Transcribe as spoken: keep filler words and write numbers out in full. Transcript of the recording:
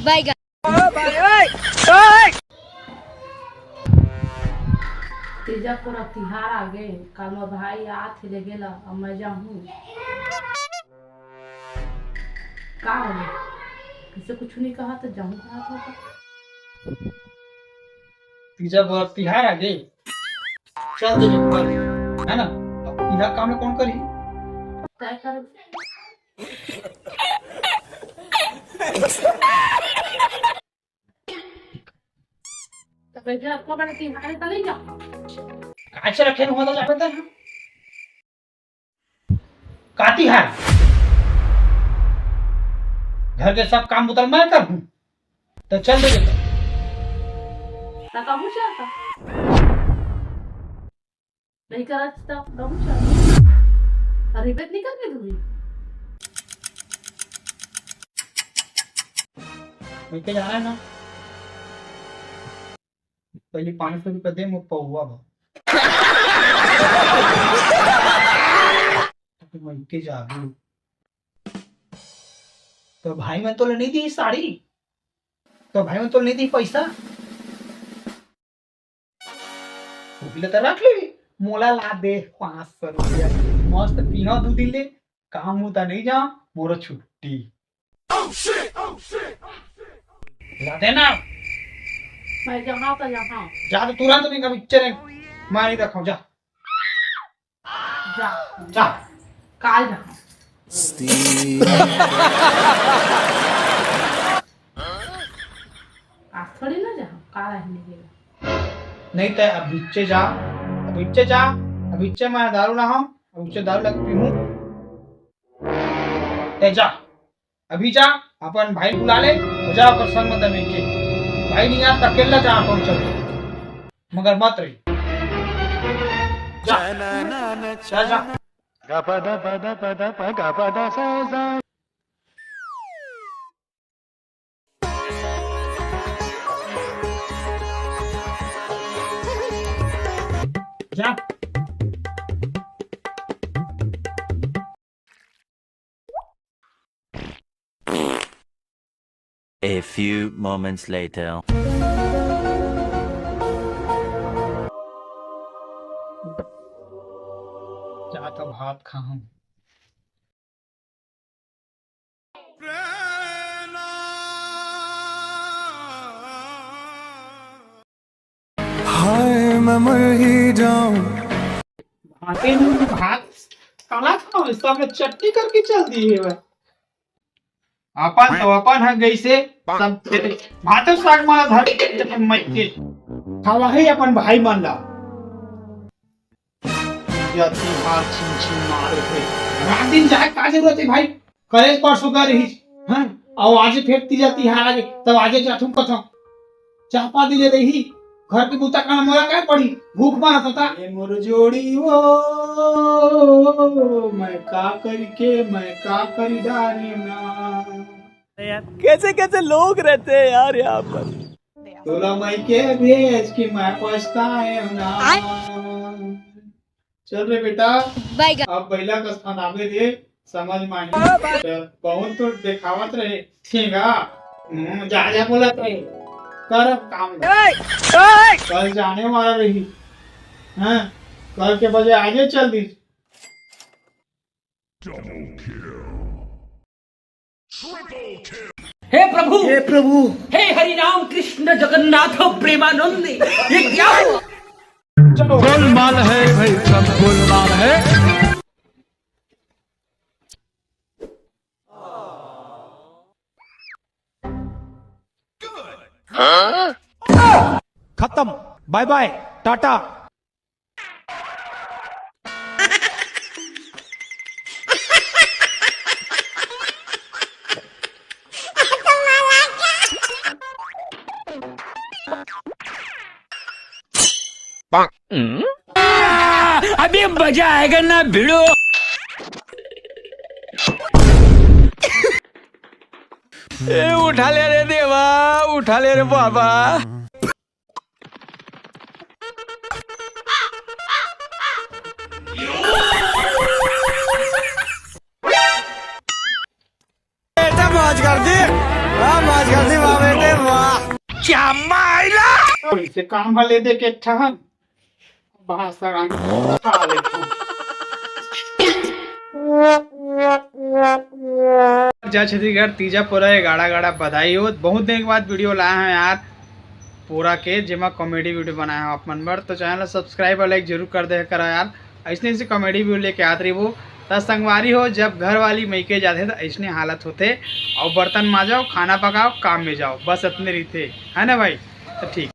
बैगन। तीजा पूरा तिहार आ गे, काल मोर भाई आत हे लेगे ला, अब मैं जाहूँ। का हो गे? किसे कुछ नहीं कहा तो जाहूँ कहा था तो। तीजा पूरा तिहार आ गे, चल दे घर, है ना? अब इहा काम में कौन करी? तय कर। तो बेटा, आपको बड़ा तिहार है, तो नहीं जाओ। काहे से रखे हुआ था, जाबे तो? का तिहार? घर के सब काम बुता मैं करहूँ, तो चल दे बेटा। तो कहूँ से आता। नहीं करत त कहूँ चल। अरे, बेत नहीं करके दूंगी। मैं के जाना है ना, पहले पाँच सौ रुपया दे, मैं पौवा बा। मैं के जाबू। तो भाई मन तोला नहीं दी साड़ी, तो भाई मन तोला नहीं दी पैसा। उठले त रख लेबे, मोला ला दे पाँच सौ रुपया। मस्त पीना दू दिन ले, काम होता नहीं जा, मोरो छुट्टी। ला दे ना। मैं जहाँ तो यहाँ। जा तो तुरंत नहीं, कभी चले, मैं नहीं रखा, जा। जा। जा। काल जा। आज थोड़ी ना जा, काल आज नहीं गेला। नहीं तो अब बिच्चे जा, अब बिच्चे जा, अब बिच्चे मैं दारू ना हूँ, अब बिच्चे दारू लग पीहूँ। ते जा, अभी जा, अपन भाई बुला ले, हो जा ओकर संग में तमे के। भाई नहीं आ, त अकेला जा अपन चल। मगर मत रही। जा। जा, जा। जा। A few moments later. जा तो भात खाहूं। हाय, मैं मर ही जाऊं। भाते में भात काला खाओ, इसका में चटनी करके चल दी है भाई। अपन तो अपन ह गइसे सब खेते। भाते साग माला धर के मत के। खावा है अपन भाई मन ला। जाती हाथ छिन छिन मारे थे। रात दिन जाए का जरूरत है भाई? कलेज परसों का रही, हाँ? और आज फिर तीजा तिहार आगे, तब आगे जाथू कथा। चापा दिले रही, घर के बूता करना मोला काय पड़ी, भूख मारा था। ए मोर जोड़ी वो, मैं का करी के, मैं का करी डारे ना। कैसे कैसे लोग रहते हैं यार यहाँ पर। तोला मई के भेज के मैं पछताए ना। आय। चल रे बेटा, बैगन। अब बैला कस फनावे दे, समझ में आही। बहुत तो देखावत रहे, ठीक है? हम्म, जा, जा बोला तो। कर अब काम। कल जाने वाला रही। हाँ, कल के बजे आजे चल दी। हे प्रभु, हे प्रभु। हे हरि राम कृष्ण जगन्नाथ प्रेमानंद, ये क्या हुआ? गोलमाल है भाई, सब गोलमाल है। खत्म, बाय बाय, टाटा। अभी मजा आएगा ना भिड़ो। ए, उठा ले रे देवा, उठा ले रे बाबा। बेटा मौज कर दी। वाह, वाह, जल्दी वाह बेटे, वाह। क्या मायला। और इसे काम ह ले दे के एक ठहन भाषण खा लेता हूँ। जय छत्तीसगढ़, तीजा पोरा के गाड़ा गाड़ा बधाई हो। बहुत दिन के बाद वीडियो लाया है यार, पोरा के, जेमा कॉमेडी वीडियो बनाया हो आप मन बर। तो चैनल ला सब्सक्राइब और लाइक जरूर कर दे करा यार। ऐसने ऐसे कॉमेडी वीडियो लेके आत रहिबो। त संगवारी हो, जब घर वाली मइके जाथे त ऐसने हालत होथे। और बर्तन माजो, खाना पकाओ, काम में जाओ, बस इतने रहिथे, है ना भाई? तो ठीक।